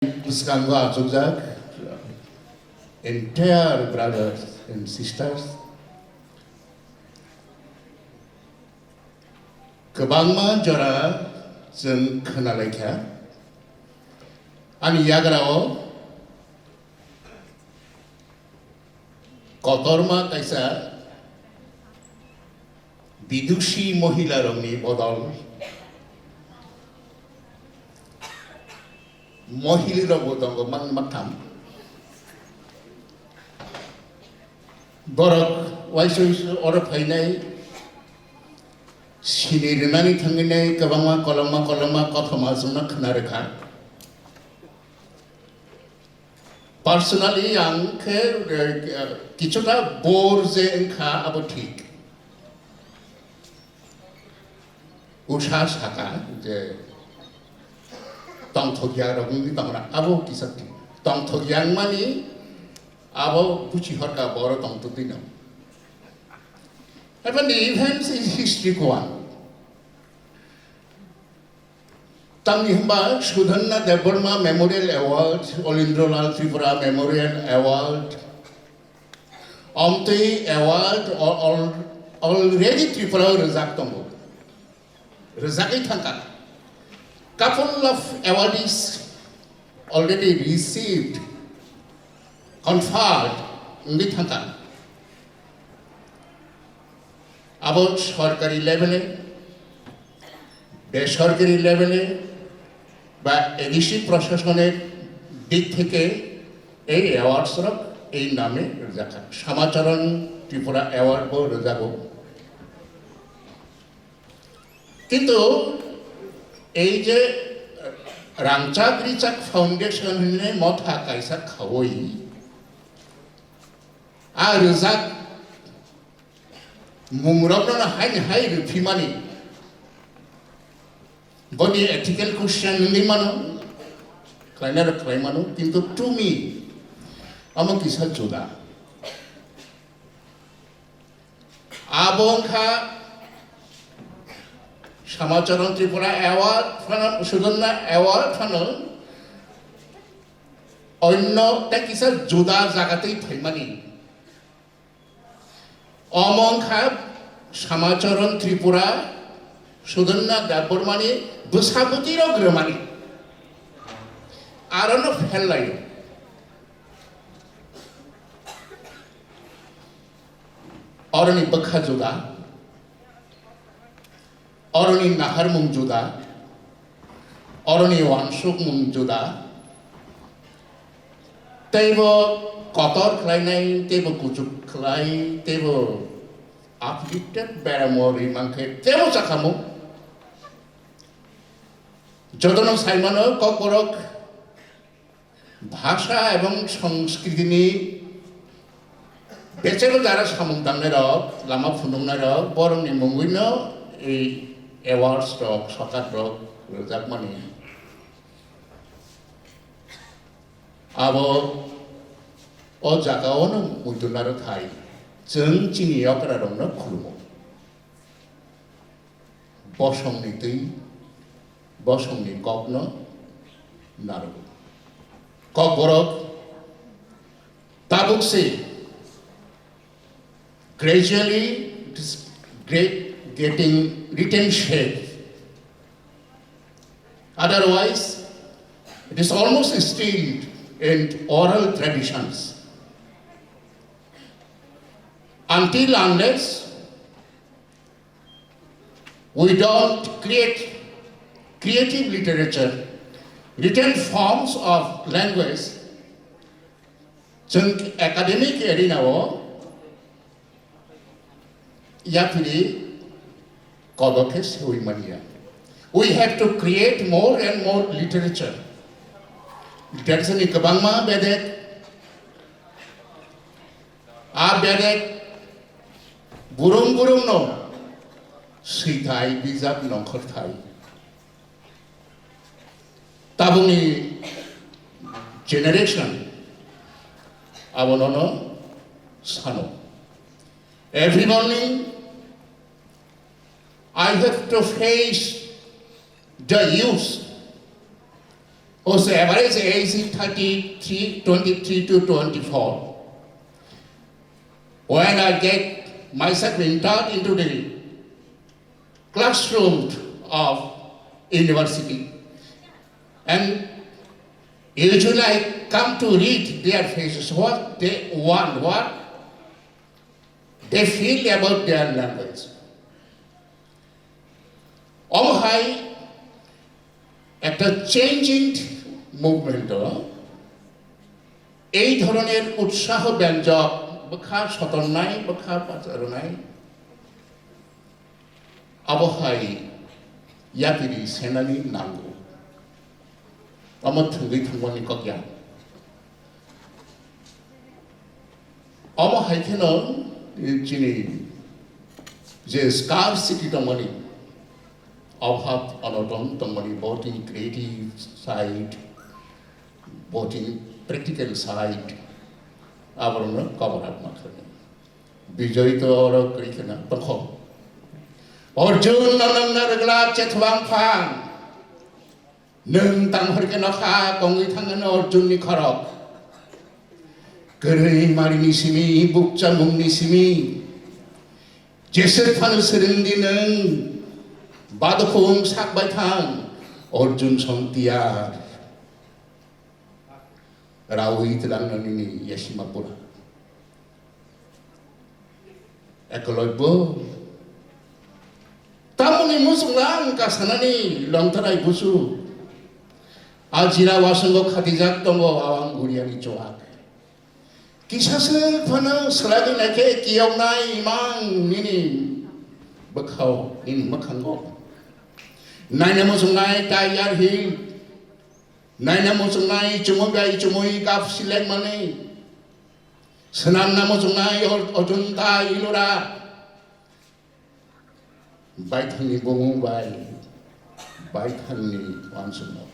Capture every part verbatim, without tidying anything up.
bwskango achukjak entire brothers and sisters, kwbangma jora chwng khwnalaikha. Ani yagrao kotorma kaisa bidushi mohilarokni bodol mohilirokbo tongo mang maktham. Borok waisa waisa oro phainai sini rwnani thangwi nai kwbangma kolokma kolokma kothoma chwngno khna rwkha. Personally, ang khe, eh, kichuta bor je wngkha, abo thik. Usha saka je tongthokya rok wngwi tongna, abo kisa thik. Tongthokya wngmani abo buchi horka boro tongthokdino. Even the events is history kuan. Tamni hwnba Sudhanna Debbarma Memorial Award, Olindrolal Tripura Memorial Award, Omtwi Award, al-, al-, already Tripura o rwjak tongo. Rwjagwi thangkha. Couple of awardees already received, conferred wngwi thangkha. Abo sorkari level-e, বেসরকারি লেভেলে বা এডিসি প্রশাসনের দিক থেকে এই awards rock এই নামে রাখা। শ্যামাচরণ ত্রিপুরা অ্যাওয়ার্ডও রাখবো। কিন্তু এই যে রাংচাক রিচাক ফাউন্ডেশন হইনে মথা কাইসা খাওই, আর Razzak mungrokno hai hai rwphimani. Boni ethical question wngwi mano, khlainai rok khlai mano, kintu to me, amo kisa juda. Abo wngkha Shamacharan Tripura Award phano, Sudonna Award phano, onno tei kisa juda jagatwi phaimani. Omo wngkha Shamacharan Tripura, Sudonna Debbarmani bwsa bwtwi rok rwmani. Arono phel laio. Oroni bwkha juda. Oroni naharmung juda, oroni uansukmung juda, teibo kotor khlainai, teibo kuchuk khlai, teibo uplifted beramo ri mankhe, teibo chakhamu. Jotono saimano Kokborok bhasha ebong songskritini bechelo jara samung tangnai rok, lama phunuknai rok, borokni mungwino ei awards rok, sokat rok rwjakmani. Abo o jagao no muitu naro thai, chwng chini okra rokno khulumo. Bosongni twi, bosongni kokno narogo. Kokborok tabuk se gradually it is great getting written shape. Otherwise, it is almost still in oral traditions. Until unless we don't create creative literature, written forms of language, chwng academic arena-o yaphiri kodo khe sewi manya. We have to create more and more literature. Literature-ni kwbangma bedek, a bedek burum burumno swithai bijap nongkhorthai. Tabukni generation abonono sano. Every morning I have to face the use Whose average age is thirty-three, twenty-three to twenty-four. When I get myself entered into the classroom of university, and usually I come to read their faces, what they want, what they feel about their language. Omo hai ekta changing movement o ei dhoroner utsaho byanjok bwkha sotongnai, bwkha pacharwnai, abo hai yapiri senani nango. Omo thwngwi thangmani kok ya. Omo hai kheno chini je scarcity tongmani, obhab onoton tongmani, both in creative side, both in practical side, aborokno cover up ma khlai. Bijoy to oro kwrwi kheno tongkho. Arjun no nangna rwgla chethwang phang. Nwng tang hor khe nokha kongwi thangano Arjunni khorok. Kwrwi marini simi, bukcha mungni simi. Jeswk phano swrwngdi nwng, badokhung sak bai thang, Arjun song tiyar. Rawi twlang nini yasima pura. Ekoloibo. Tamoni muchungla ang kasanani longtharai busu. A jira wasango khatijak tongo awang guriani chuak. Kisa se phano swlagwi naikhe kiyoknai imang nini bwkhao, nini mwkhango. Naina muchungnai tayar hi. Naina muchungnai chumui bai chumui gap silek mani. Swnamna muchungnai or-, Ajunta Ellora. Baithangni bumung bai, baithangni uansukmung.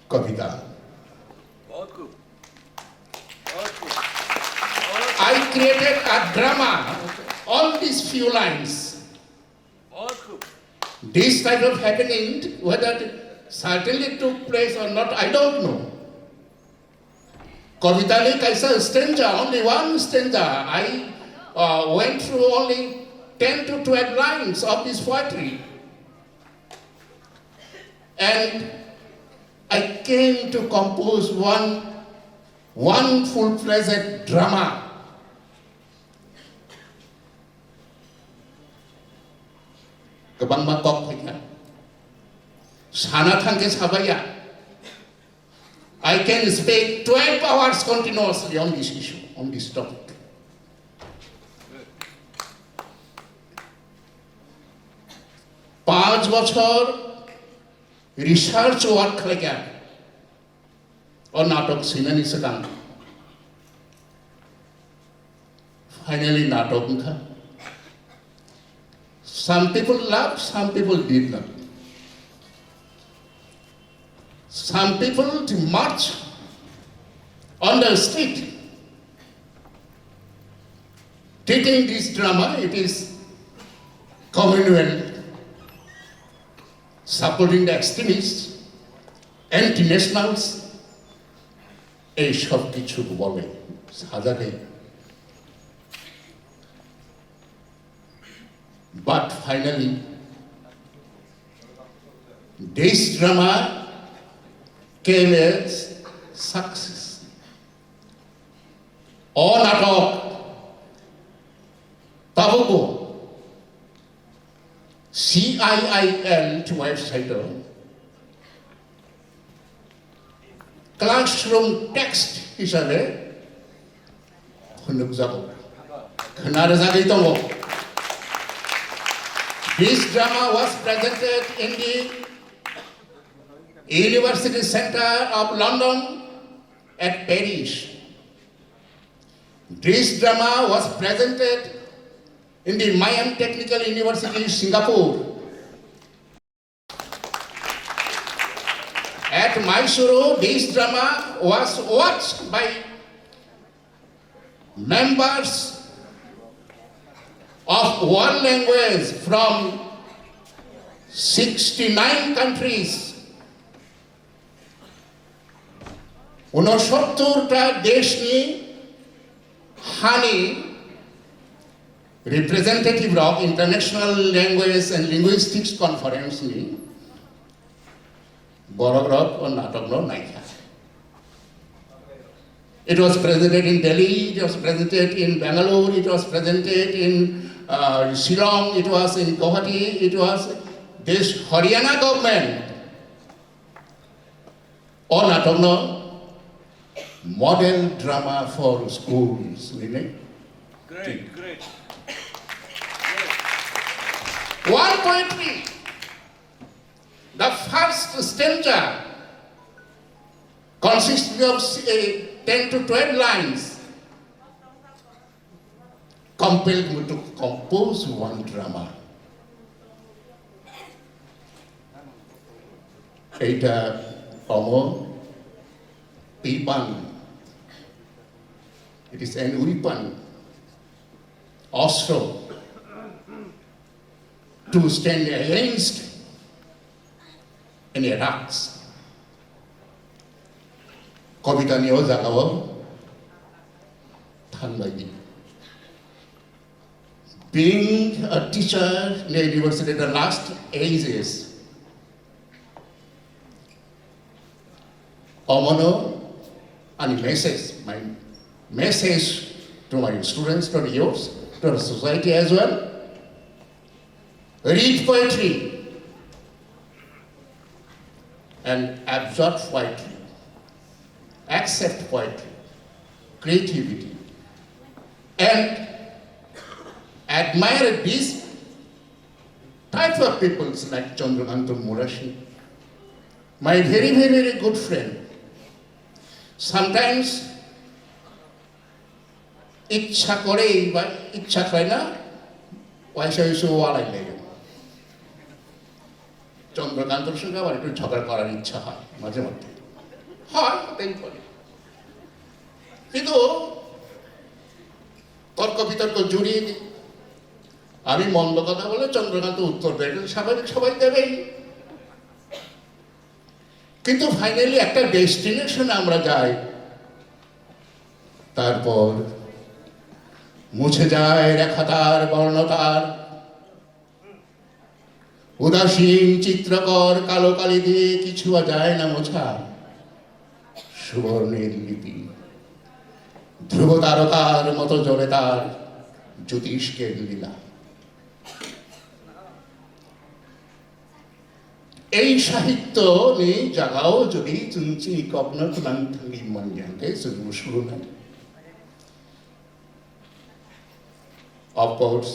Kavita. I created a drama on these few lines. This type of happening, whether it certainly took place or not, I don't know. Kavitani kaisa stanza, only one stanza. I, uh, went through only ten to twelve lines of this poetry. And I came to compose one, one full-fledged drama. Kwbangma kok phaikha. Sana thangkhe sabaiya. I can speak twelve hours continuously on this issue, on this topic. Panch bochor research work khlaikha. O natok sinani swkang. Finally natok wngkha. Some people laughed, some people did not. Some people to march on the street. Treating this drama, it is Commonwealth supporting the extremists, anti-nationals, এই সব কিছু বলে সাজাবে। But finally, this drama came as success. O natok tabukbo C I I L website o classroom text hisabe phunukjago, khwnarwjagwi tongo. This drama was presented in the University Centre of London at Paris. This drama was presented in the Mayan Technical University, Singapore. At Mysuru, this drama was watched by members of one language from sixty-nine countries. Unosottor ta deshni hani representative rok International Language and Linguistics Conference ni borok rok o natok no naikha. It was presented in Delhi, it was presented in Bangalore, it was presented in uh, Shillong, it was in Guwahati, it was this Haryana government. O natok no model drama for schools, nini? Great, great. One poetry. The first stanza consisting of uh, ten to twelve lines compelled me to compose one drama. Eita omo pipan. It is an weapon, ostro, to stand against any attacks. Kobita ni o jaga o thanglai di. Being a teacher in the university at the last ages, omono ani message, my message to my students, to the youths, to the society as well. Read poetry and absorb poetry, accept poetry, creativity, and admire these types of peoples like Chandrakanta Murasing, my very, very, very good friend. Sometimes ইচ্ছা করেই বা ইচ্ছা করে না, waisa waisa walai laio. চন্দ্রকান্তর সঙ্গে আমার একটু ঝগড়া করার ইচ্ছা হয় মাঝে মধ্যে, হয়, হতেই পারে। কিন্তু তর্ক বিতর্ক জুড়িয়ে দিই। আমি মন্দ কথা বলে চন্দ্রকান্ত উত্তর দেয়, এটা স্বাভাবিক, সবাই দেবেই। কিন্তু ফাইনালি একটা ডেস্টিনেশন আমরা যাই। তারপর মুছে যায় রেখা তার, বর্ণ তার। উদাসীন চিত্রকর কালো কালি দিয়ে কিছু আর যায় না মোছা। সুবর্ণের লিপি ধ্রুব তারকার মতো জ্বলে তার জ্যোতিষ্কের লীলা। Ei sahityo ni jagao jodi chwng chini kokno twnang thangwi manya hwnkhe chwng bo suru nai. Of course,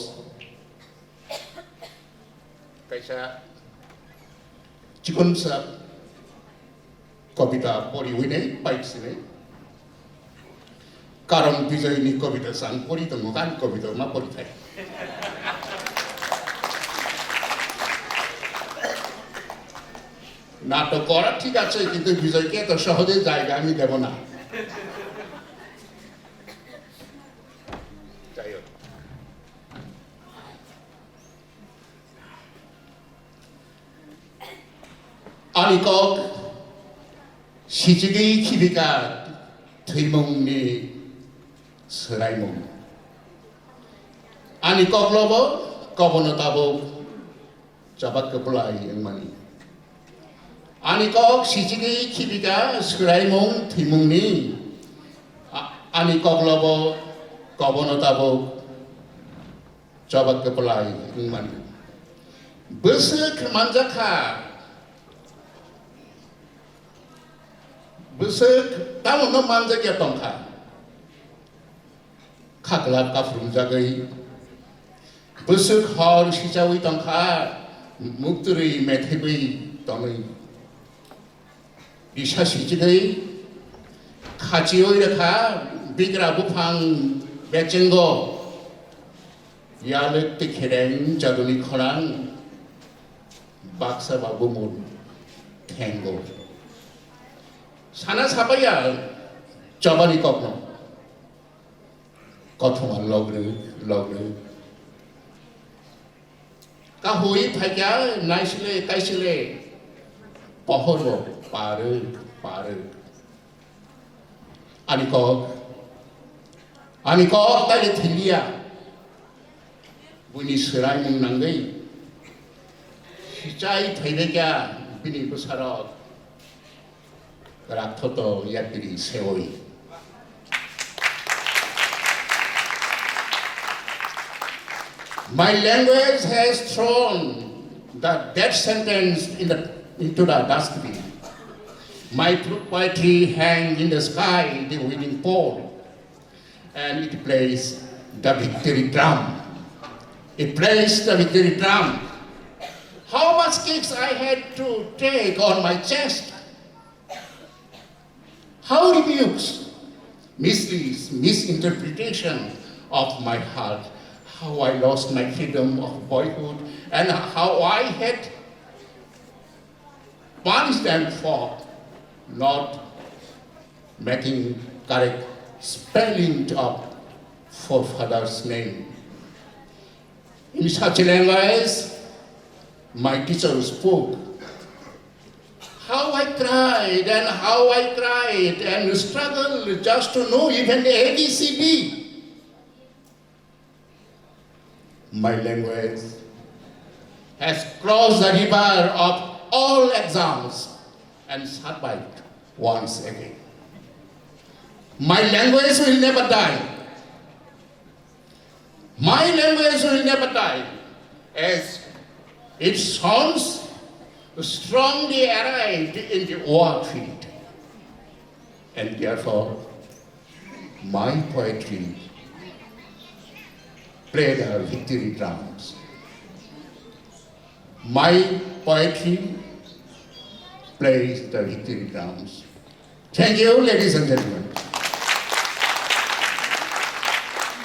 kaisa chikonsa kobita poriwi nai, pai sinai. Karon Bijoyni kobita chwng pori tongo, ani kobita ma pori thai. নাটক করা ঠিক আছে, কিন্তু বিজয়কে এত সহজে জায়গা আমি দেব না। যাই হোক। Ani kok sichigwi khibika thwimungni swraimung. Ani koklobo kobono tabuk chobak kwplai wngmani. Ani kok sichigwi khibika swraimung thwimungni. A-, ani koklobo kobono tabuk chobak kwplai wngmani. Bwswk manjakha, bwswk tamono manjakya tongkha. Khaklap kaphrumjagwi, bwswk hor sichawi tongkha, muktwrwi methebwi tonwi. Bisa sichigwi khachiwi rwkha bigra buphang bechengo, yalwk twi khereng jaduni khorang baksa ba bumung thengo. Sana sapaiya chobani kokno. Kothoma logrwk logrwk Kahwi phaikya naisile kaisile pohorbo parwk parwk. Ani kok, ani kok taile thiliya. Buini swraimung nangwi sichai phaibaikya bini bwsarok. Rakthoto yapiri seoi. My language has thrown the death sentence in the, into the dustbin. My pro- poetry hangs in the sky, the wedding pole, and it plays the victory drum. It plays the victory drum. How much kicks I had to take on my chest? How rebukes, misleads, misinterpretation of my heart, how I lost my freedom of boyhood, and how I had punished them for not making correct spelling of forefather's name. In such a language, my teacher spoke. How I cried and how I cried and struggled just to know even A B C D. My language has crossed the river of all exams and survived once again. My language will never die. My language will never die, as its sounds strongly arrived in the war field. And therefore, my poetry play the victory drums. My poetry plays the victory drums. Thank you, ladies and gentlemen.